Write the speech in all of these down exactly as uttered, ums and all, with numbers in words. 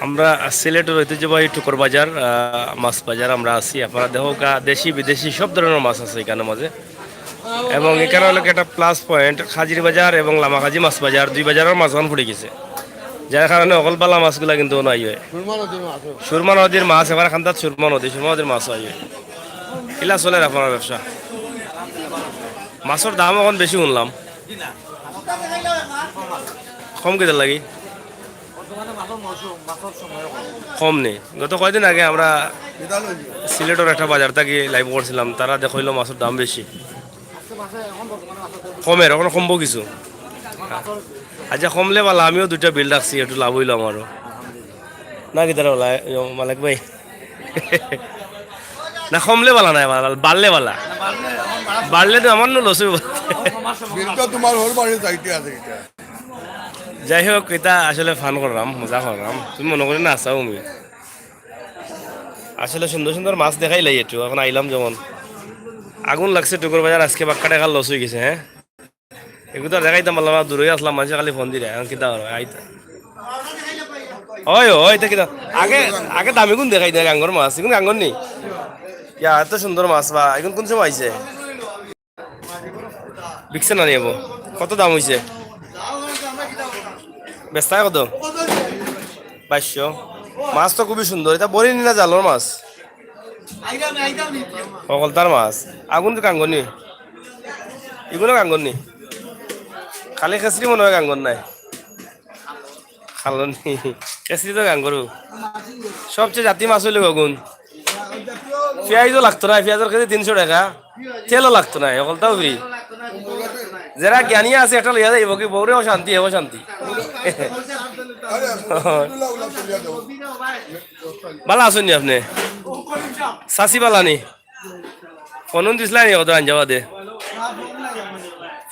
আমরা সিলেটের ঐতিহ্যবাহী টুকর বাজার, আহ, মাছ বাজার আমরা আছি। আপনারা দেখউক্কা, দেশি বিদেশি সব ধরনের মাছ আছে এখানে মাঝে। এবং এখানে অইলো কি একটা প্লাস পয়েন্ট, হাজির বাজার এবং লামাকাজি মাছ বাজার, দুই বাজারর মাঝখান পড়ি গেছে, যার কারণে অকল বালা মাছগুলা কিন্তু নাই অয়। সুরমা নদীর মাছ, এবার খান্দাত সুরমা নদী, সুরমা নদীর মাছ অয়। কিলা চলের আপনার ব্যবসা? মাছর দাম অখন বেশি হুনলাম। কম কিতার লাগি? কম নি। গত কয়দিন আগে আমরা সিলেটর একটা বাজার থাকি লাইভ করছিলাম, তারা দেখইলো মাছর দাম বেশি। কমের, অখন কমবো কিছু। আচ্ছা, কমলে বালা, আমিও দুইটা বিল রাখছি, একটু লাভ অইলো আমারও। না কিতার বালা, ইয়ো, মালিক ভাই? না, কমলে বালা নায়, বালা, বাড়লে বালা। বাড়লে তো আমার নু লস অইবো। বিল তো তোমার হর বাড়ি চাইতে আছে এটা। যাই হোক, এটা আসলে ফান করলাম, মজা করলাম, তুমি মনো করি না আসাও আমি। আসলে সুন্দর সুন্দর মাছ দেখাইলাই একটু, অখন আইলাম যেমন। আগুন লাগছে টুকর বাজার, আজকে বাক্কা টেকার লস অই গেছে, হ্যাঁ। এগুলো তো আর দেখাইতাম পারলাম না, দূরেই আসলাম, মানষে খালি ফোন দিরা, অখন কিতা করো, আইতা। ওই, ওই, এটা কিতা? আগে, আগে দামিগুন দেখাই দে, গাঙ্গর মাছ, এগুন গাঙ্গর নি? ইয়া, এত সুন্দর মাছ বা, এগুন কোন সময় আইছে? বিকছে না নি এবো? কত দাম অইছে? বেচতায় কত? বাইশশো। মাছ তো খুবই সুন্দর, এটা বড়ি নি না জালর মাছ? অকলতার মাছ। আগুন তো গাঙ্গর নি? এগুলো গাঙ্গর নি? খালি খেসরি মনে অয় গাঙ্গর নায়। খালো নি? খেসরি তো গাঙ্গরু। সবচেয়ে জাতি মাছ অইলো অগুন। পিয়াইজও লাগতো না, পিয়াইজর কেজি তিনশো টেকা। তেলও লাগতো না, অকলতাও ফ্রি। যেরা জ্ঞানী আছে একটা লইয়া যাইবো কি, বউরেও শান্তি, হেও শান্তি। বালা আছইন নি আপনে? চাচি বালা নি? ফোন দিছলা নি কত আনজা বাদে?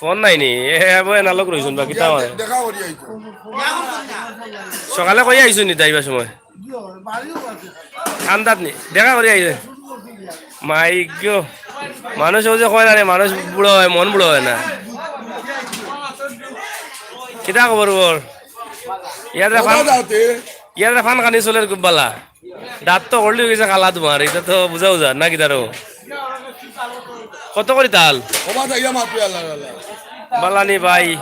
ফোন নাই নি? এ, এ, বই নালক রইছইন বা কিতা অয়? দেখা করি আইতো। সকালে কই আইছইন নি তাইবার সময়? ঠান্ডাত নি? দেখা করি আইছে। মাই গো। মানুষ অউ যে কয় না রে, মানুষ বুড়া অয়, মন বুড়া অয় না। কিতা খবর বল? ইয়ার ফান, ইয়ার ফান খানি চলের খুব বালা। দাঁত তো হরলি অই গেছে কালা তোমার, ইটা তো বুঝা বুঝা, না কিতা রো? কত করি তাল? ওবা যাইয়া মাপি আল্লাহ আল্লাহ। বালা নি ভাই।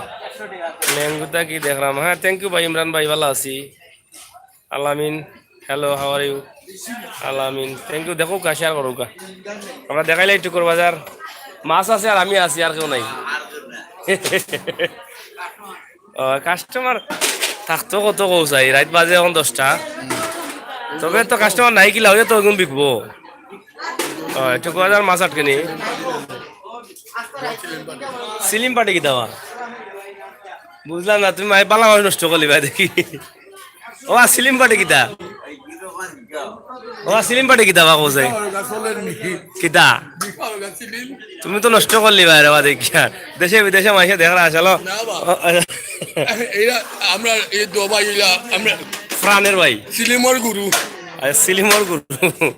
লেঙ্গুতা কি দেখরাম? হ্যাঁ, thank you ভাই, ইমরান ভাই, বালা আছি। আলামিন, hello, how are you? আলামিন, thank you। দেখউক্কা, share করউক্কা। আমরা দেখাইলাই টুকর বাজার। মাছ আছে আর আমি আছি, আর কেউ নাই। ও, customer থাকতো কত কও চাই, রাইত বাজে অখন দশটা। তবে তো customer নাই কিলা, অইয়া তো অগুন বিকবো। ও, টুকর বাজার মাছ আটকে নি। সিলিম পার্টি কিতা বা? বুঝলাম না, তুমি মাই বালা মানুষ নষ্ট করলিবায় দেখি। ও, আর সিলিম পার্টি কিতা? ও, আর সিলিম পার্টি কিতা বা কও চাই? কিতা? তুমি তো নষ্ট করলিবায় রে বা দেখিয়া। দেশে বিদেশে মাইনষে দেখরা আসলো। না বা। ও, আ- এরা আমরা এই দুবাই অইলা, আমরা প্রাণের ভাই। সিলিমর গুরু। আচ্ছা, সিলিমর গুরু।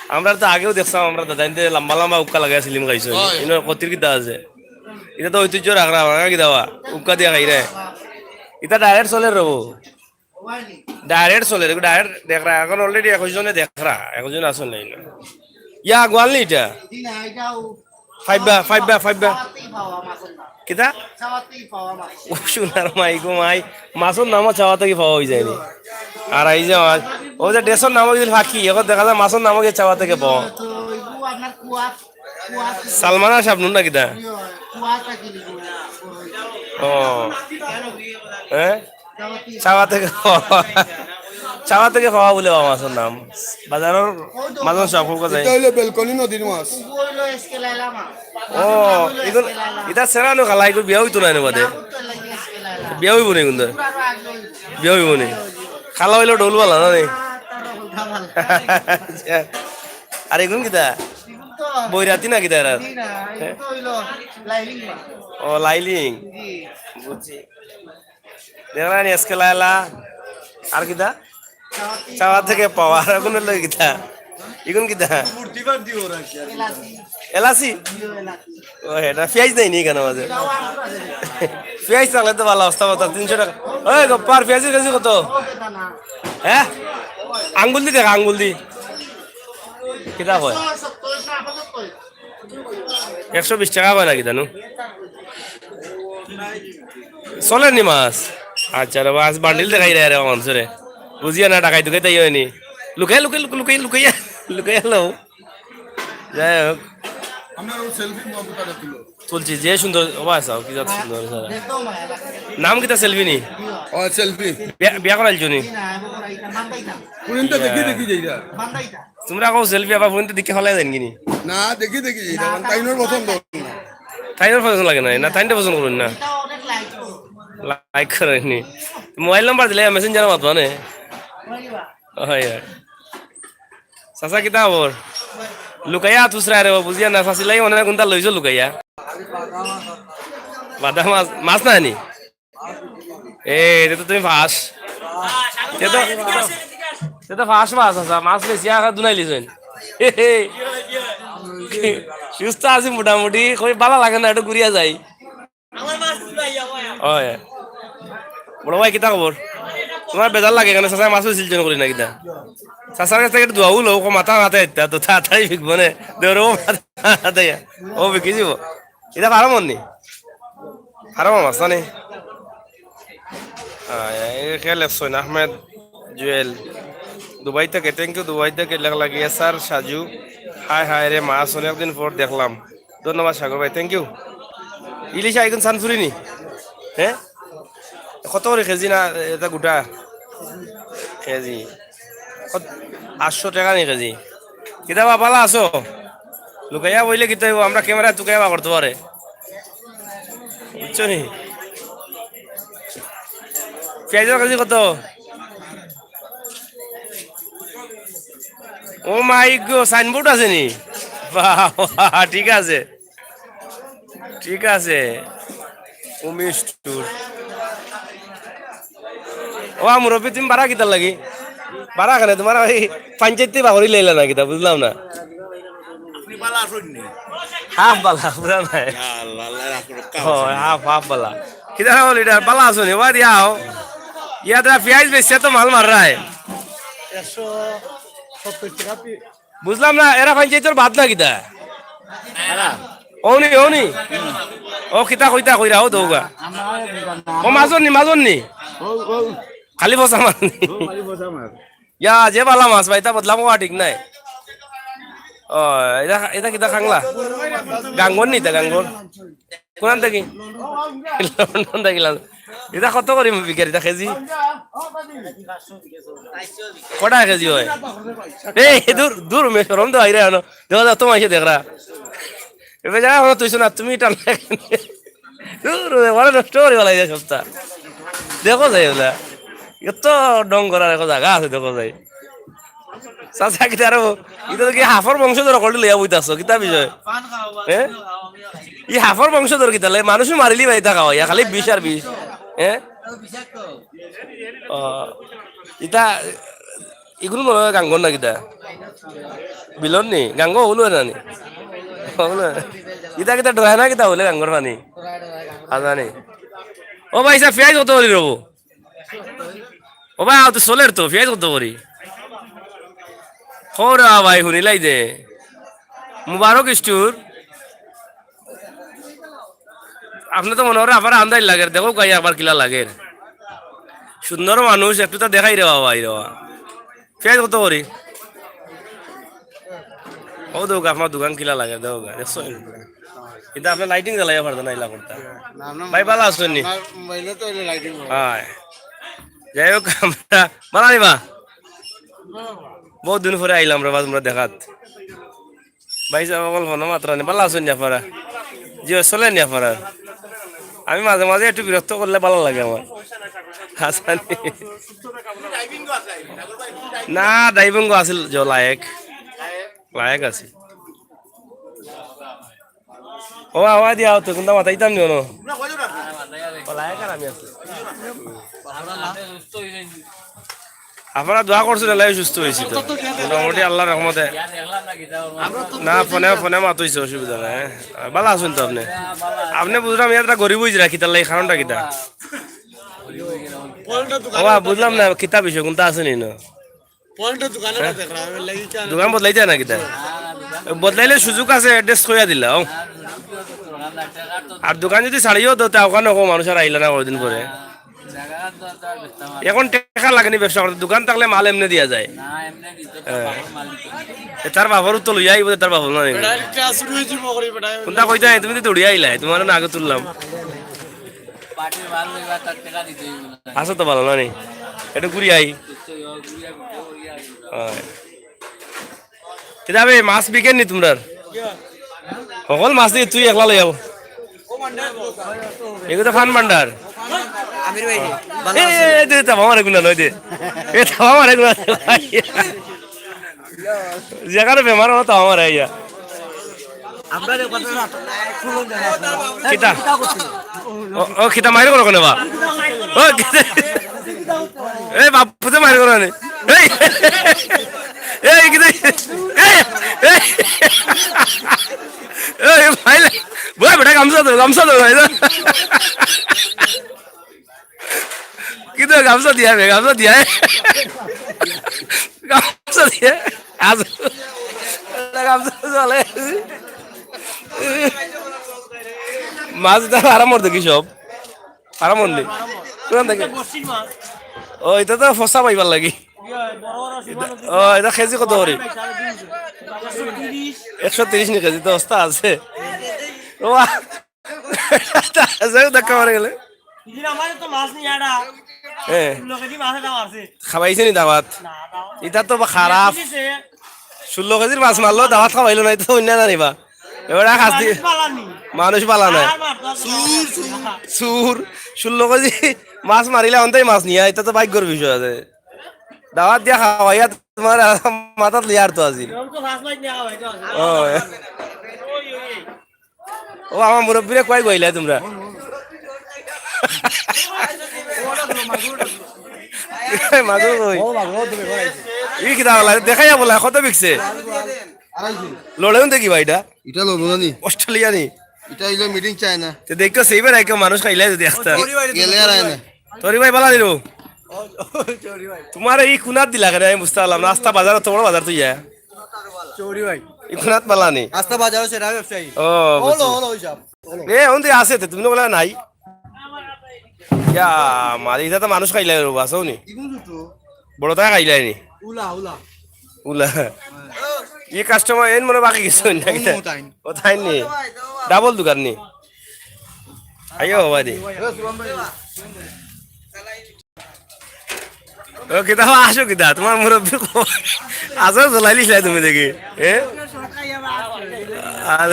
আমরা তো আগেও দেখছলাম, আমরা দাদাইন্তে লম্বা লম্বা হুক্কা লাগাইয়া সিলিম খাইছে। অয়। ইনো কতির কিতা আছে? ইটা তো ঐতিহ্য রাখরা, ভাঙা কিতা বা? হুক্কা দিয়া খাইরে। ইটা direct চলের রে বা। Direct চলের, direct দেখরা। অখন already একুশ জনে দেখরা, একুশ জন আছইন না ইনো। ইয়া, গোয়াল নি ইটা? ফাইবা, ফাইবা, ফাইবা। কিতা? ও সোনার মাই গো মাই, মাছর নামও চাওয়া থাকি পাওয়া অই যায় নি। আর এই যে মাছ, ও যে ড্রেসর নামও গেছিল ফাঁকি, অখন দেখা যায় মাছর নামও গিয়া চাওয়া থাকি পাওয়া। সালমান আর শাবনুর না কিতা? ও। হ্যাঁ? চাওয়া থাকি পাওয়া। চাওয়া থাকি পাওয়া বুলে বা মাছর নাম। বাজারর মাঝে সব কউক্কা যায়। ইটা অইলো বেলকনি নদীর মাছ। ও, ইগুন, ইটা সেরা নু খালা, ইগুন বিয়া অইতো নায় নু বাদে। বিয়া অইবো নি ইগুন তো? বিয়া অইবো নি? খালা অইলো ঢোল বালা না নি? আর ইগুন কিতা? বৈরাতি না কিতা এরা? ও, লাইলিং। বুঝছি। দেখরা নি আজকে লাইলা। আর কিতা? চাওয়া থাকি পাওয়া, আর কোন লই কিতা? ইগুন কিতা? এলাচি? ও, ইটা পিয়াইজ নাই নি ইখানর মাঝে? পিয়াইজ থাকলে তো ভালা অবস্থা, কথা তিনশো টেকা। ওই গপ্পার, পিয়াইজর কেজি কত? হ্যাঁ, আঙ্গুল দি দেখা, আঙ্গুল দি। কিতা কয়? একশো বিশ টেকা কয় না কিতা নু? চলের নি মাছ? আচ্ছা রে, মাছ বান্ডিল দেখাইরায় রে মানষরে। বুঝিয়া না, ডাকাই দুকাই তাই অয়নি। লুকাই, লুকাই, লুকাই, লুকাই, লুকাই, লুকাই লও। যাই হোক। তুলছি, যে সুন্দর, ও ভাই, চাও, কি জাত সুন্দর, সারা। নাম কিতা, সেলফি নি? ও, সেলফি। বিয়া, বিয়া করাইলছো নি? ফুরিনতে দেখি দেখি যাইরা। তোমরা কও সেলফি, আবার ফুরিনতে দেখি ফালাই দেন কিনি? না, দেখি দেখি যাইরা, কারণ তাইনর পছন্দ না। তাইনর পছন্দ লাগে না, না তাইনটা পছন্দ করুন না। লাইক করেনি। মোবাইল নাম্বার দিলে মেসেঞ্জারে মাতবা নে। হয়, হয়। চাচা, কিতা খবর? লুকাইয়া আত ফুসরায় রে, বুঝিয়া না, চাচির লাগি মনে হয় কোনটা লইছো লুকাইয়া। বাদা মাছ, মাছ না নি? এ, এটা তো তুমি ফাঁস। এটা তো, এটা তো ফাঁস মাছ আছে, মাছ বেশি আঘাত দুনাইলিছেন। সুস্থ আছি মোটামুটি, কই ভালা লাগে না, একটু ঘুরিয়া যাই। ওই। বড় ভাই, কিতা খবর? তোমার বেজার লাগে কেনে? চাচায় মাছ বেচিল যেন করি না কিতা? চাচার কাছ থেকে একটু দোয়াও লও, কো মাথা মাথা ইত্যা, তো তাড়াতাড়ি বিকবো নে। দেওরে ও মাথা মাথা ইয়া। ও বিকি দিব। ইটা ফার্মর নি? ফার্মর মাছ না নি? আহ, এ খেয়াল রাখছেন, আহমেদ জুয়েল। দুবাই থেকে, thank you, দুবাই থেকে লেখা লাগিয়ে, স্যার সাজু। হায় হায় রে, মাছ অনেকদিন পর দেখলাম। ধন্যবাদ সাগর ভাই, thank you। ইলিশ আইগুন সানফুরি নি? হ্যাঁ? কত করে কেজি না এটা গোটা? কেজি। কত? আটশো টেকা নি কেজি? কিতা বা, ভালা আছো? লুকাইয়া বইলে কিতা অইবো? আমরা ক্যামেরা তুকাইয়া বার করতে পারে। বুঝছো নি? পিয়াইজর কেজি কত? ও মাই গো, সাইনবোর্ড আছে নি? বাহ, বাহ, ঠিক আছে। ঠিক আছে। উমেশ টুর। ও মুরব্বি, তুমি বারা কিতার লাগি? বারা কেনে? তোমার ওই পঞ্চায়েত বার করি লাইলা না কিতা? বুঝলাম না। আপনি বালা আছইন নি? হাফ বালা, পুরা নাই। ইয়া আল্লাহ, আল্লাহ রাখুন, রক্ষা ও, আছইন। হাফ, হাফ বালা। কিতা হল এটা? বালা আছো নি? ওয়াদ ইয়াও। ইয়াদরা পিয়াইজ বেচছে তো মাল মাররায়। একশো সত্তর টেকা পি-, বুঝলাম না, এরা পঞ্চায়েতর বাদ না কিতা? এরা? অউ নি, অউ নি। ও কিতা কইতা কইরা, ও দৌগা। আমার ও মাজন নি, মাজন নি। ও, ও। খালি ফসা মাছ নি। ও, খালি ফসা মাছ। ইয়া, যে বালা মাছ ভাই, ইতা বদলাম কওয়া ঠিক নাই। ও, এটা, এটা কিতা খাংলা? গাঙ্গর নি, ইতা গাঙ্গর। কোনান থাকি? লন্ডন থাকি লান। ইতা কত করি বিকের ইতা কেজি? কটা কেজি হয়? এই, দূর, দূর, মে শরম তো আইরে আনো। দেখো, দেখো, তোমার এসে দেখরা। এবার যা, আমরা তুইছো না, তুমি টান লাগে। দূর, ওরা নষ্ট করে বলা যায় সবটা। দেখো যাই ওলা। এত ডং করার একটা জাগা আছে, দেখো যাই। চাচা, কিতা আরো, ইতা তো কি হাফর বংশধর অকলরে লইয়া বইতাছো, কিতা বিষয়? হ্যাঁ? ই হাফর বংশধর কিতা লাগে? মানুষও মারিলি ভাই, ইতা খাওয়াইয়া, খালি বিষ আর বিষ। হ্যাঁ? ও, ইতা, ইগুলো মনে হয় গাঙ্গর না কিতা? বিলর নি? গাঙ্গ হলো না নি? হলো না। ইতা কিতা ডরায় না কিতা হলে গাঙ্গর পানি? আজানি। ও ভাই, ইসা পিয়াইজ কত করি রবো? ও ভাই, আও তো চলের তো, পিয়াইজ কত করি? খরা ভাই, হুনিলাই দে। মুবারক স্টোর। আপনে তো মনে করে আবার আন্দাজ লাগের, দেখো গাই আবার কিলা লাগের। সুন্দর মানুষ, একটু তো দেখাই রে বাবা, এই রে বাবা। পিয়াইজ কত করি? ও দেখো, আপনার দোকান কিলা লাগে, দেখো গা, দেখছো? কিন্তু আপনি লাইটিং জ্বালাইয়া পারতেন না, ইলা করতা। না, না, ভাই, ভালা আছইন নি? আমার মোবাইলে তো অইলে লাইটিং হয়। হ্যাঁ। যাই হোক, আমরা, ভালা নিবা? বহুত দিন পরে আইলাম রে, বাস আমরা দেখাত। ভাই সাহেব, অকল ফোনো মাতরা নি, ভালা আছইন নি আপনারা? জি, চলের নি আপনারা? আমি মাঝে মাঝে একটু বিরক্ত করলে ভালা লাগে আমার। হাসানি। না, ডাইভিং আছিল যে লায়েক। লায়েক আছে। ও, আওয়া দিয়া তো, কিন্তু মাথাইতাম নিও না। ও, লায়েক আর আমি আছি। আপনারা দোয়া করছইন, এর লাগি সুস্থ অইছি তো। মোটামুটি আল্লাহর রহমতে। না, ফোনে, ফোনে মাত অইছে, অসুবিধা নাই। ভালা আছইন তো আপনে? আপনে বুঝলাম, ইয়ার একটা গরিব অইছে, কিতার লাগি, কারণটা কিতা? ওবা, বুঝলাম না, কিতা বিষয়, কুনতা আছে নি না? দোকান বদলাইতা না কিতা? বদলাইলে সুযোগ আছে, অ্যাড্রেস কইয়া দিলাও। আর দোকান যদি ছাড়িও দেও, তে অখানো কও মানুষ আর আইলা না কয়দিন পরে। অখন টেকা লাগে নি ব্যবসা করতে, দোকান থাকলে মাল এমনে দিয়া যায়। হ্যাঁ। এ তার বাপর তো লইয়া আইবো, তার বাপর না নিবো। কুনতা কইতায়, তুমি তো দৌড়িয়া আইলায়, তুমারে না আগে তুললাম। আছো তো ভালা না নি? একটু ঘুরি আই। অয়। কিতা বে, মাছ বিকের নি তুমরার? হকল মাছ দি তুই একলা লই যাও। এগু তো ফান ভান্ডার। এ, এ, এ, দে, তামা মারে গুনা নয় দে। এ, তামা মারে গুনা। যেখানো বেমার অয়, তামা মারে আইয়া। কিতা? ও, ও, কিতা মাইর করো কেনে বা? ও, কিতা? এই বাপুতে মাইর করো নে। এই, এই, কিতা? এই, এই, এই, ভাই, ভাই, বেটা, গামছা দে, গামছা দে, ভাই। কিতা গামছা দিয়া বে, গামছা দিয়া। গামছা দিয়া। আজ গামছা চলে। মাছ ইতা ফার্মর দেখি সব। ফার্মর নি? কুনান থাকি? ও, ইতা তো ফসা পাইবার লাগি। ও, ইতা কেজি কত করি? একশো তিরিশ নি কেজি, তো সস্তা আছে। ও, যাই হোক, ধাক্কা মারে গেলে। ইদিন আমারে তো মাছ নিয়া আড়া। হ্যাঁ। ষোলো কেজি মাছ এটা মারছে। খাবাইছে নি দাওয়াত? না, দাওয়াত। ইতা তো বা খারাপ। বেশি দিছে। ষোলো কেজির মাছ মারলো, দাওয়াত খাবাইলো না, ইতা তো অইন্য জানিবা। এবার খাসি মানুষ পালা নাই। আর মারতো আছে। চুর, চুর। চুর। ষোলো কেজি মাছ মারিলে অন্তাই মাছ নিয়া, ইতা তো ভাগ্যর বিষয় আছে। দাওয়াত দিয়া খাওয়াইয়া তুমার মাথাত লইয়া আর তো আছিল। এরকম তো ফার্স্ট লাইট নিয়া খাওয়াইতো আছে। ও। ওই, ওই, ওই। ও, আমার মুরব্বিরে কই গইলা তুমরা? মাগুর কই? ই কিতা বলা? দেখাইয়া বলা, কত বিকছে? লড়েও দেখি ভাই, ইটা? ইটা লড়বো না নি? অস্ট্রেলিয়া নি? ইটা অইলো made in China। তে দেখো, সেইবার একে মানুষ খাইলে যদি একটা। গেলে আর আয় না। তোর ভাই বালা নি রে? তুমার ই কুনাত দিলা কেনে? আমি বুঝতে পারলাম না। আস্তা বাজার, অত বড় বাজার তুই যা। চৌরি ভাই। ই কুনাত বালা নি? আস্তা বাজারও সেরা ব্যবসায়ী। ও, হলো, বুঝছি। হলো, হিসাব। এ, অন্তে আছে তে, তুমি তো বলে নাই। ইয়া, মারি, ইতা তো মানুষ খাইলে রে, বাসও নি। বড় তাই খাইলে নি। উলা, উলা। উলা। ই কাস্টমার এন মনে বাকি কিছু না কিতা? ও তাইন। ও তাইন নি। ডাবল দোকান নি। আইও বাবা দি। ও, কিতা বা আসো কিতা? তুমার মুরব্বি কো-, আসো, জ্বলাইলিস না তুমি দেখি। এ? আর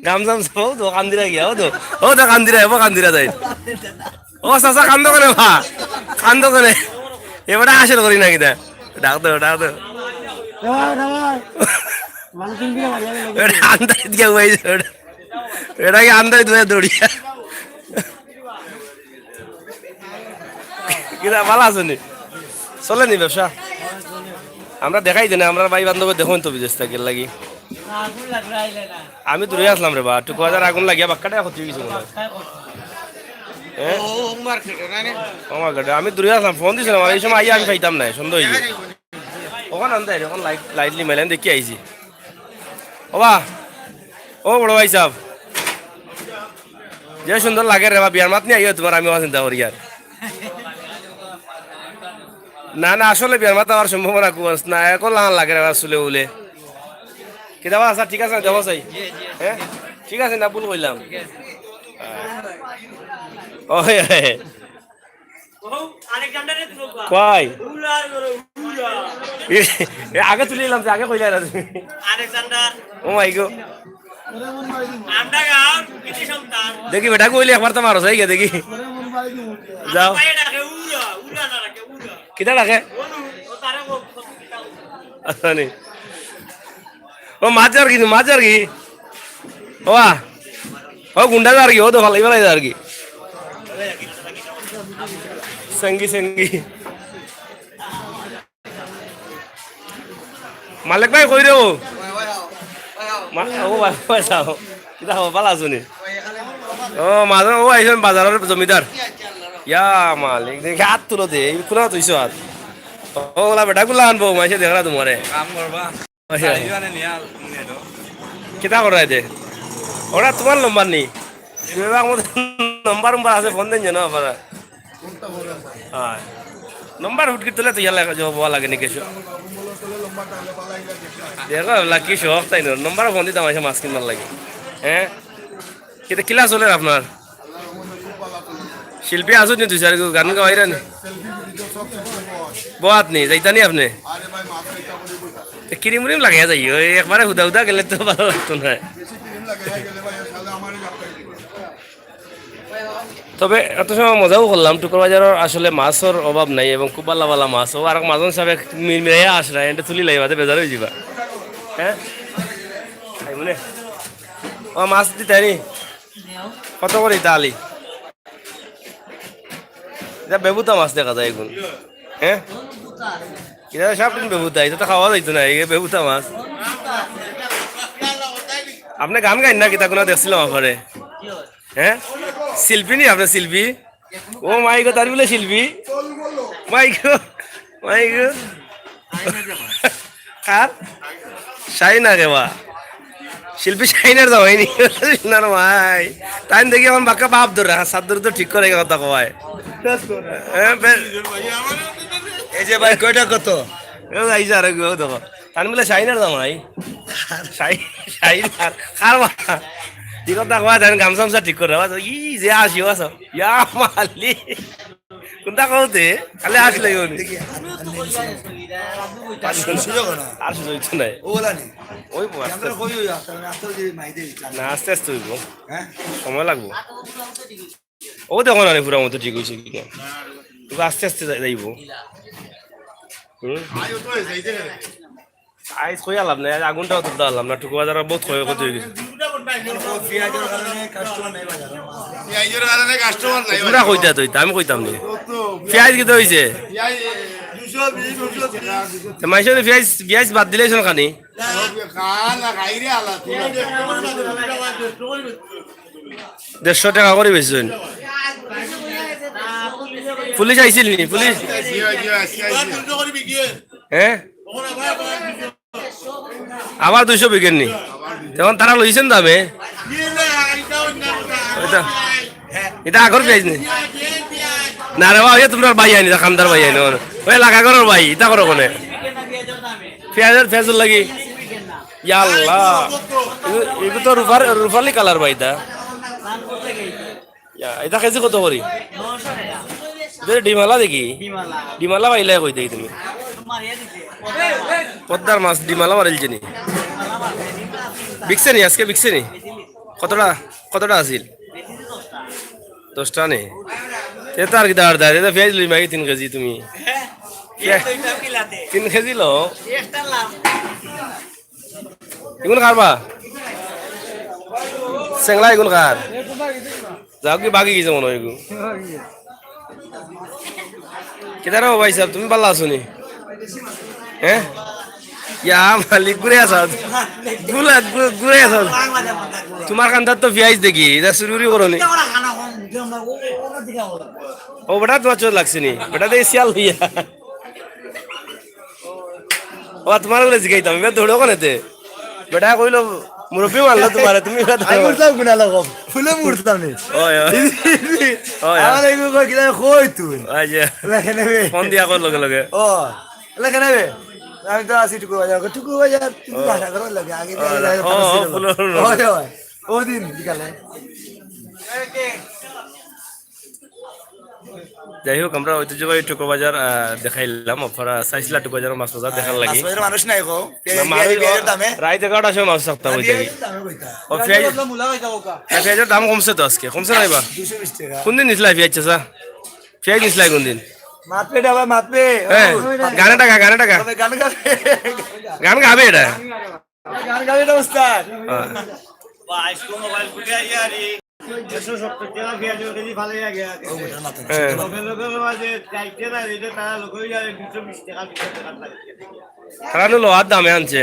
গামছাম সব তো কান্দিরা গিয়া, ও তো, ও তো কান্দিরা, ও কান্দিরা যাই। ও চাচা, কান্দো কেনে বা? কান্দো কেনে? এবারে আসল করি না কিতা? ডাক দে, ডাক দে। এবারে আন্দাজ দিয়া উবাই দে, ওটা। এটা কি আন্দাজ দিয়া দৌড়িয়া? কিতা বালা আছো নি? চলে নি ব্যবসা? আমরা দেখাই দেই না, আমরা ভাই বান্ধব দেখুন তো বিদেশ থাকি লাগি। আমি দূরে আসলাম রে বা, টুকু বাজার আগুন লাগিয়া বাক্কাটা ক্ষতি হয়ে গেছে মনে হয়। হ্যাঁ? ও মার্কেটে। আমি দূরে আসলাম, ফোন দিছিলাম, আর এই সময় আইয়া আমি পাইতাম না, সন্দেহ হয়ে গেছে। ওখান আনতে, ওখান লাইট, লাইট নিমাইলাম, দেখি আইছি। ও বা, ও বড় ভাই সাহেব, যে সুন্দর লাগে রে বা, বিয়ার মাত নিয়া আইও তুমার, আমি ওখান চিন্তা করি আর। না, না, আসলে বিয়ার মাত আমার সম্ভাবনা খুব আছে না, এখন লাগান লাগে রে বা, চুলে উলে। কিতা বা, আচ্ছা, ঠিক আছে, দেখো চাই। হ্যাঁ? ঠিক আছে, না ভুল কইলাম? ও, হ্যাঁ, হ্যাঁ। কই? এ, এ, আগে তুলি নিলাম, আগে কইলে না তুমি। আলেকজান্ডার। ও মাই গো। দেখি বেটা কইলে একবার তো মারো, যাই গিয়া দেখি। যাও। কিতা ডাকে? আচ্ছা, নি। ও মাছ যার কি, মাছ যার কি? ও বা, ও গুন্ডা যার কি, ও তো ফালাই ফালাই যার কি। সঙ্গী, সঙ্গী। মালিক ভাই, কই রে ও? মা-, ও ভাই, ভাই, যাও। কিতা খবর, ভালা আছো নি? ও, মাঝে ও আইছইন বাজারর জমিদার। ইয়া মালিক, দেখি হাত তুলো দে, এই কোনা তুইছো হাত। ও, ওলা বেটা গুলা আনবো, মাইসে দেখরা তোমারে। কাম করবা। আচ্ছা। চাইও আনে নিয়া, নিয়ে দাও। কিতা করাই দে? ওরা তোমার নম্বর নি? বিভাগ মতো নম্বর উম্বর আছে, ফোন দেন যেন আপনারা। হ্যাঁ। নম্বর হুটকি তুলে তো ইয়ালা জবাব লাগে নাকি? দেখো, লাকি শখ তাই না? নম্বর ফোন দিতাম আছে মাছ কিনবার লাগে। হ্যাঁ? কিতা কিলা চলের আপনার? শিল্পী আছো নি দুই চারি গো, গান গাওয়াইরা নি? বওয়াত নি, যাইতা নি আপনে? এ, ক্রিম উরিম লাগাইয়া যাই, ওই একবারে হুদা হুদা গেলে তো ভালা লাগতো না। তবে এত সময় মজাও করলাম, টুকুর বাজারর আসলে মাছর অভাব নাই এবং খুব ভালা ভালা মাছ। ও আর মাজন সাহেব মিরমিরাইয়া আসরা, এটা তুলি লাই বাদে বেজার হয়ে যাবা। হ্যাঁ? খাইবো নে? ও মাছ দিতে নি? কত করে ইতা আলি? ইতা বেবুতা মাছ দেখা যায় এখন। হ্যাঁ? ইতা সব দিন বেবুতা, ইতা তো খাওয়া যাইতো না, এই বেবুতা মাছ। আপনে গান গাইন না কিতা, কোনো দেখছিলাম আপনারে। হ্যাঁ? শিল্পী নি আপনে, শিল্পী? ও মাই গো, তার বলে শিল্পী? মাই গো, মাই গো। কার? শাহিনা রে বা। শিল্পী শাহিনার জামাই নি? শাহিনার মাই। তাই দেখি আমার বাক্কা বাপ ধরে, হ্যাঁ, সাত ধরে তো ঠিক করে কথা কয়। হ্যাঁ, বে-, এই যে ভাই, কয়টা কত? ও ভাই, স্যার, ও দেখো। তান বলে শাহিনার জামাই। শাহি-, শাহিনার। কার বা? কি কথা কয়, তাই গামছা গামছা ঠিক করে। ই যে আসি, ও আসো। ইয়া মালিক। কোনটা কওতে? খালি আসলে ইউনি। দেখি, আর, আর নেই, সুযোগ না। আর সুযোগ তো নাই। ও বলা নেই। ওই বো, আস্তে আমরা আস্তে। কই ওই, আপনারা রাস্তা দিয়ে মাই দিয়ে দিচ্ছেন। না, আস্তে আস্তে হইব। হ্যাঁ? সময় লাগবো। ও দেখো না রে, পুরা মতো ঠিক হইছে কি না। তোকে আস্তে আস্তে যাই-, যাইব। হুম? আইজ কইয়া লাভ নাই, আইজ আগুনটাও তুলতে পারলাম না, টুকু বাজার বহুত ক্ষয় ক্ষতি হয়ে গেছে। পিঁয়াজের কারণে কাস্টমার নাই বাজারে। পিঁয়াজের কারণে কাস্টমার নাই তোমরা বাজারে। কইতা তো, আমি কইতাম নি। কত? পিঁয়াজ কিতা হইছে? পিঁয়াজ দুশো বিশ, দুশো তিরিশ। তো মাইসে পিঁয়াজ, পিঁয়াজ বাদ দিলে শোন খানি। খা না, খাই রে আলা, তুই না। দেড়শো টাকা করে বেচছেন। পুলিশ আইছিল নি? পুলিশ? জি, জি, আইছে, আইছে। হ্যাঁ? আবার দুইশো বিকেন নি? এখন তারা লইছেন দামে? এটা, এটা আগর পিঁয়াজ নি? না রে বাবা, ইয়ে তোমরা ভাই আইনি, খান্দার ভাই আইনি, ওই লাগা করার ভাই, এটা করো কোনে? পিঁয়াজের, পিঁয়াজের লাগি? ইয়া আল্লাহ, এগু-, এগু তো রুফার-, রুফালি কালার ভাই, এটা। ইয়া, এটা কেজি কত করি? এটা ডিমালা দেখি। ডিমালা পাইলে কই দেখি তুমি। পদ্মার মাছ ডিমালা মারিল চিনি। বিকছে নি আজকে, বিকছে নি? কতটা, কতটা আছিল? দশটা নি? তে তো আর কিতা আর দায়, এটা পিঁয়াজ লই মাগি তিন কেজি তুমি। পিঁয়াজ তিন কেজি লো। ইগুন কার বা? চেংলা ইগুন কার? যাও কি বাকি গেছে মনে হয় ইগু। কিতা রে ভাই সাহেব, তুমি ভালা আছো নি? হ্যাঁ? ইয়া মালিক, ঘুরে আছো। গুলা, গু-, ঘুরে আছো। তোমার কান্দার তো পিঁয়াজ দেখি, এটা চুরি উরি করো নি। ও বেটা, তোমার চোখ লাগছে নি? বেটা দেখি শিয়াল হইয়া। ও, তোমার বলে জিগাইতাম, এবার দৌড়ো কোনেতে? বেটা কইলো, মুরব্বি মারলো তোমারে, তুমি এবার আমি দৌড়ো। উঠতাম কোন আলো কম? ফুলে মুড়তাম নি। ওই, ওই। ওই, ওই। আমার এগুলো কই কিনা কই তুই? ওই যে। লেখে নেবে। ফোন দিয়া কর লগে লগে। ও, লেখে নেবে। আমি তো আছি টুকু বাজার, টুকু বাজার, তুমি ও। ভাষা করো লগে, আগে ও, দিয়ে ও, ও, ছিল। ফুলে মুড়লো। ওই, ওই। ও দিন বিকালে। যাই হোক, আমরা ঐতিহ্যবাহী টুকু বাজার, আহ, দেখাইলাম। আপনারা চাইছিলা টুকু বাজারের মাছ বাজার দেখার লাগি। মাছ বাজারে মানুষ নাই গো। না, মানুষ পিঁয়াজের দামে। রাইত এগারোটার সময় মাছ থাকতাম ওই থাকি। পিঁয়াজের দামে কইতা। ও, পিঁয়াজ, না, পিঁয়াজের দাম কমছে তো আজকে। কমছে না এবার? দুইশো বিশ টাকা। কোন দিন নিছিলা পিঁয়াজ চাচা? পিঁয়াজ নিছিলা কোন দিন? মাতবে এটা ভাই, মাতবে। হ্যাঁ, গানে টাকা, গানে টাকা। তবে গান গাবে। গান গাবে এটা। গান গাবে এটা উস্তাদ। হ্যাঁ। একশো সত্তর টাকা পেঁয়াজের কেজি ফালাইয়া গিয়া গেছে। হ্যাঁ। লগে লগে ওরা যে চাইছে না, এটা তারা লগে ওই আর দুশো বিশ টাকা, দুশো টাকা লাগে। তারা তো লোহার দামে আনছে,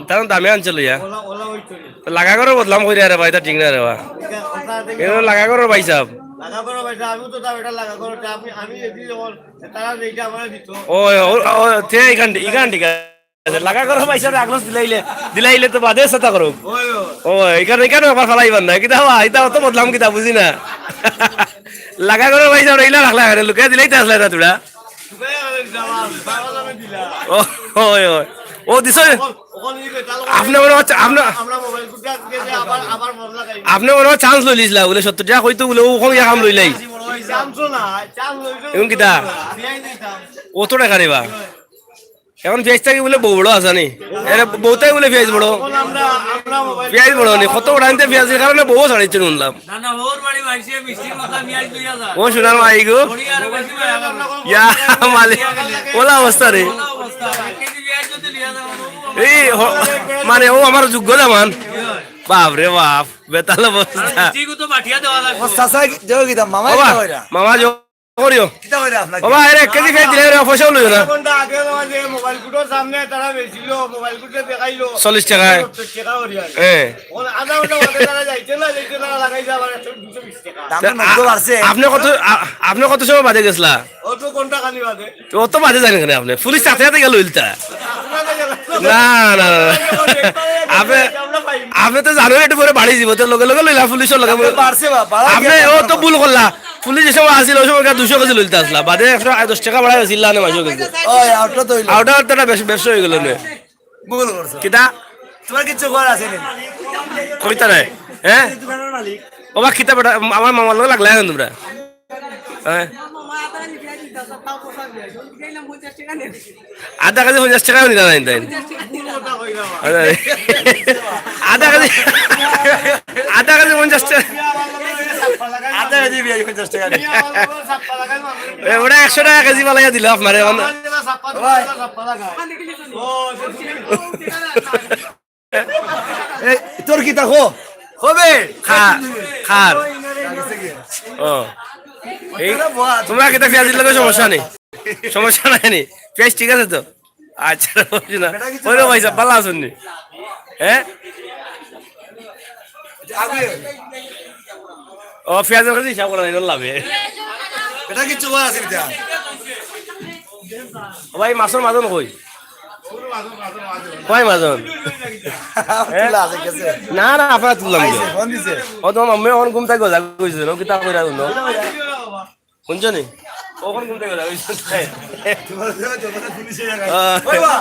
তারা দামে আনছে লইয়া। ওলা, ওলা ওই চলে। তো লাগা করে বদলাম করি আরে ভাই, তা ঠিক না রে বা। এটা কথা আছে কি? এটা লাগা করে ভাই সাহেব। লাগা করে ভাই সাহেব, আমি তো দাম এটা লাগা করে, আমি, আমি এদিন যখন তারা এইটা আমার দিত। ও, ও, ও, তে ইখান, ইখান ঠিক আছে। লাগা করো পয়সা, আগলস দিলাইলে, দিলাইলে তো বাদে সেটা করো। ওই, ওই। ও, এখানে, এখানে আবার ফালাইবার না। কিতা বা, এটা অত বদলাম কিতা বুঝি না। লাগা করো পয়সা, ওরা ইলা রাখলা এখানে, লুকাই দিলেই তো আসলে না তোরা। লুকাই আবার দিলাম, বাবা নামে দিলা। ও, ওই, ওই। ও, দিছো? ওখানে, ওখানে দিলে, তাহলে আপনি মনে হচ্ছে, আপনি, আমরা মোবাইল কুটে আজকে যে আবার, আবার বদলা খাই। আপনি মনে হয় চান্স লইলিছিলা, বলে সত্তর টাকা কইতো বলে, ও ওখানে গিয়া কাম লইলাই। চান্সও না, চান্স লইলে এখন কিতা? দিয়াই দিতাম। অত টাকা রে বা? এখন পেঁয়াজ থাকি বলে বউ বড় আছে নি? এরে বউতাই বলে পেঁয়াজ বড়। এখন আমরা, আমরা মোবাইল পেঁয়াজ বড় নি? কত বড় আনতে পেঁয়াজের কারণে বউ ছাড়িচ্ছে শুনলাম। না, না, ওর বাড়ি মাইসে মিষ্টির মাথা নিয়ে আসবি, যা। ও সোনার মাই গো। বড়ি আর বেশি মায়া লাগে। ইয়া মালিক, ওলা অবস্থা রে। ওলা অবস্থা। এক কেজি পেঁয়াজ যদি নিয়ে যাও, এই হ-, মানে ও আমার যোগ্য দামান। বাপ রে বাপ, বেতাল অবস্থা। মিষ্টিগু তো বাটিয়া দেওয়া লাগবে। ও চাচা কি, যাও কি দাম? মামা ওবা, কিতা কইরা? মামা যাও। করিও। কিতা কইরা আপনাকে? ওবা, এরে এক কেজি পেঁয়াজ দিলে এরে পয়সাও লইও না। আধা ঘন্টা আগে আমার যে মোবাইল কুটোর সামনে তারা বেচিল, মোবাইল কুটে দেখাইলো। চল্লিশ টাকায়। সত্তর টাকা করি আর। হ্যাঁ। ওর আধা ঘন্টা বাদে তারা যাইতে না, যাইতে না, লাগাই যায় আবার একশো, দুশো বিশ টাকা। দাম তো আ-, নব্বই বাড়ছে। আপনি কত, আ-, আপনি কত সময় বাদে গেছলা? অত ঘন্টা খালি বাদে। তো অত বাদে জানেন কেন আপনি? পুলিশ সাথে সাথে গেল ইলতা। আপনারা গেল। না, না, না, না। আপনি, আমরা পাই। আপনি তো জানেন একটু পরে বাড়ি দিব, তো লগে লগে লইলা পুলিশের লগে। বাড়ছে বা, বাড়া আপনি গেছে ও তো এখন। ভুল করলা। পুলিশ যে সময় আসিল, ওই সময় দুশো কেজি লইতে আসলা, বাদে একশো দশ টাকা বাড়াই আসিল, না, নয়শো কেজি। ওই, ওটা তো হইলো। ওটা, ওটা ব্যবসা, ব্যবসা হয়ে গেল নে। ভুল করছো। কিতা? তোমার কিচ্ছু করার আছে নি। কইতা নাই, হ্যাঁ? দোকানের মালিক। ওবা, কিতা বেটা, আমার মামার লগে লাগলা এখন তোমরা? হ্যাঁ? আধা কেজি পঞ্চাশ টাকাও নিতা নাই তাই। আধা কেজি, আধা কেজি পঞ্চাশ টাকা। আধা কেজি পেঁয়াজ পঞ্চাশ টাকা। এ, ওটা একশো টাকা কেজি বালাইয়া দিল আপনারে, এখন। এই, তোর কিতা কো? হবে। খা-, খার। ও। এই, তোমরা কিতা পেঁয়াজের লগে সমস্যা নেই? সমস্যা নাই নি? পেঁয়াজ ঠিক আছে তো? আচ্ছা, বুঝছি না। বেটা কিছু ওই রে ভাই সাহেব, ভালো আছেন নি? হ্যাঁ? আগে। ও, পেঁয়াজের কাছে হিসাব করা নাই, লাভে। এটা কিচ্ছু করা আছে কিতা? ও ভাই, মাছর মাজন কই? কই মাজন? তুলা আছে গেছে। না, না, আপনারা তুললাম আইছে, গো। ফোন দিছে। ও তো আমি অখন ঘুম থাকি জাগা কইছে, ও কিতা কইরা হুনো? শুনছো নি? অখন ঘুম থাকি জাগা কইছে। তোমার, তোমার পুলিশে জায়গা। আহ। ওই বা।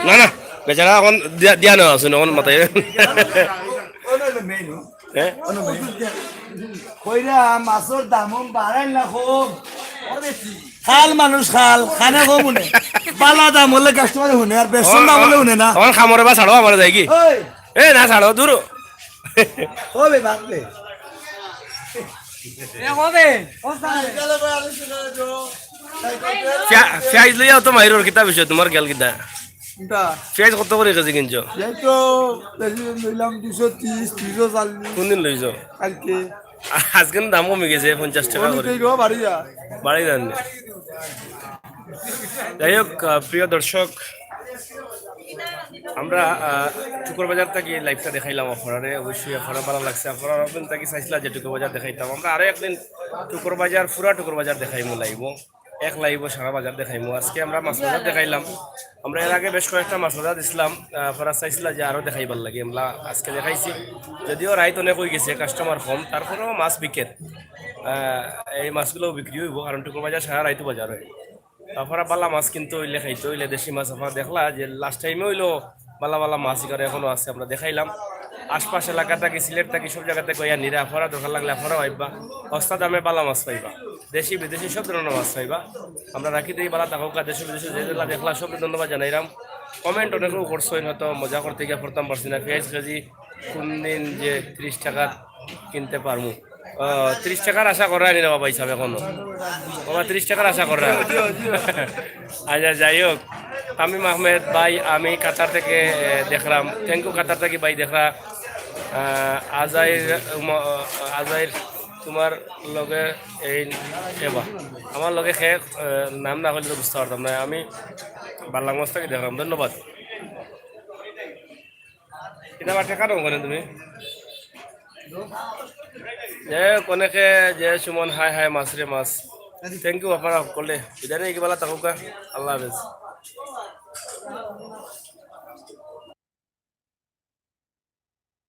না, না, বেচারা অখন দিয়া, দিয়া না আছে, অখন মাথায়। হ্যাঁ? কইরা মাছর দাম বাড়াইল না কম। খাল মানুষ খাল, খানে কম হুনে। বালা দাম হলে কাস্টমার হুনে, আর বেশন দাম হলে হুনে না। অখন খামরে বা ছাড়ো, আমার যাই কি? ওই। এ না, ছাড়ো, দূর। হবে, বাঁচবে। এ হবে, ও স্যার। পিয়া-, পিয়াজ লইয়া তো মাইরর কিতা বিষয়, তোমার গেল কিতা? কোনটা? পিয়াজ কত করি কেজি কিনছো? এই তো বেশি লইলাম দুইশো তিরিশ, দুইশো চল্লিশ। কোন দিন লইছো? কালকে। আজকে না দাম কমি গেছে পঞ্চাশ টাকা করি। বাড়ি যা। বাড়ি যান। যাই হোক, আহ, প্রিয় দর্শক, আমরা, আহ, টুকুর বাজার থাকি live টা দেখাইলাম আপনারারে, অবশ্যই আপনারার ভালা লাগছে। আপনারা অনেকদিন থাকি চাইছিলা যে টুকুর বাজার দেখাইতাম, আমরা আরো একদিন টুকুর বাজার, পুরা টুকুর বাজার দেখাইমু live ও, এক live ও সারা বাজার দেখাইমু। আজকে আমরা মাছ বাজার দেখাইলাম, আমরা এর আগে বেশ কয়েকটা মাছ বাজার দিছিলাম, আহ, আপনারা চাইছিলা যে আরো দেখাইবার লাগি, আমরা আজকে দেখাইছি। যদিও রাইত অনেক হয়ে গেছে, কাস্টমার কম, তারপরেও মাছ বিকের, আহ, এই মাছগুলো বিক্রি হইব, কারণ টুকুর বাজার সারা রাইত বাজার হয়। তারপরে বালা মাছ কিনতে হইলে, খাইতে হইলে দেশি মাছ। আপনারা দেখলা যে last time এ হইলো বালা বালা মাছ এখানে এখনো আছে, আমরা দেখাইলাম। আশপাশ এলাকা থাকি, সিলেট থাকি সব জায়গা থাকি কইয়া নিরা, আপনারা দরকার লাগলে আপনারাও আইবা, সস্তা দামে বালা মাছ পাইবা, দেশি বিদেশি সব ধরনের মাছ পাইবা। আমরা রাখি দেই বালা থাকউক্কা, দেশি বিদেশি যে যেলা দেখলা সবরে ধন্যবাদ জানাইলাম। Comment অনেকেও করছো, হয়তো মজা করতে গিয়া করতাম পারছি না। পিয়াজ কেজি কোন দিন যে ত্রিশ টাকা কিনতে পারমু। ও, ত্রিশ টাকার আশা করা নি রে বাবা হিসাবে এখনো। বাবা, ত্রিশ টাকার আশা করা। আচ্ছা, যাই হোক, তামিম আহমেদ ভাই, আমি কাতার থেকে, এ, দেখলাম। Thank you, কাতার থেকে ভাই দেখরা। আহ, আজাইর, উম, আহ, আজাইর, তোমার লগে এই কেবা? আমার লগে কে, আহ, নাম না কইলে তো বুঝতাম পারতাম না। আমি বাল্লাংমাছ থাকি দেখরাম। ধন্যবাদ। ইটা আবার ঠেকানো ওখানে তুমি? যে অনেকে যে সুমন, হায় হায় মাছ রে মাছ। Thank you আপনারা সকলে। বিদায় নেই, কি বালা থাকুকা। আল্লাহ হাফেজ।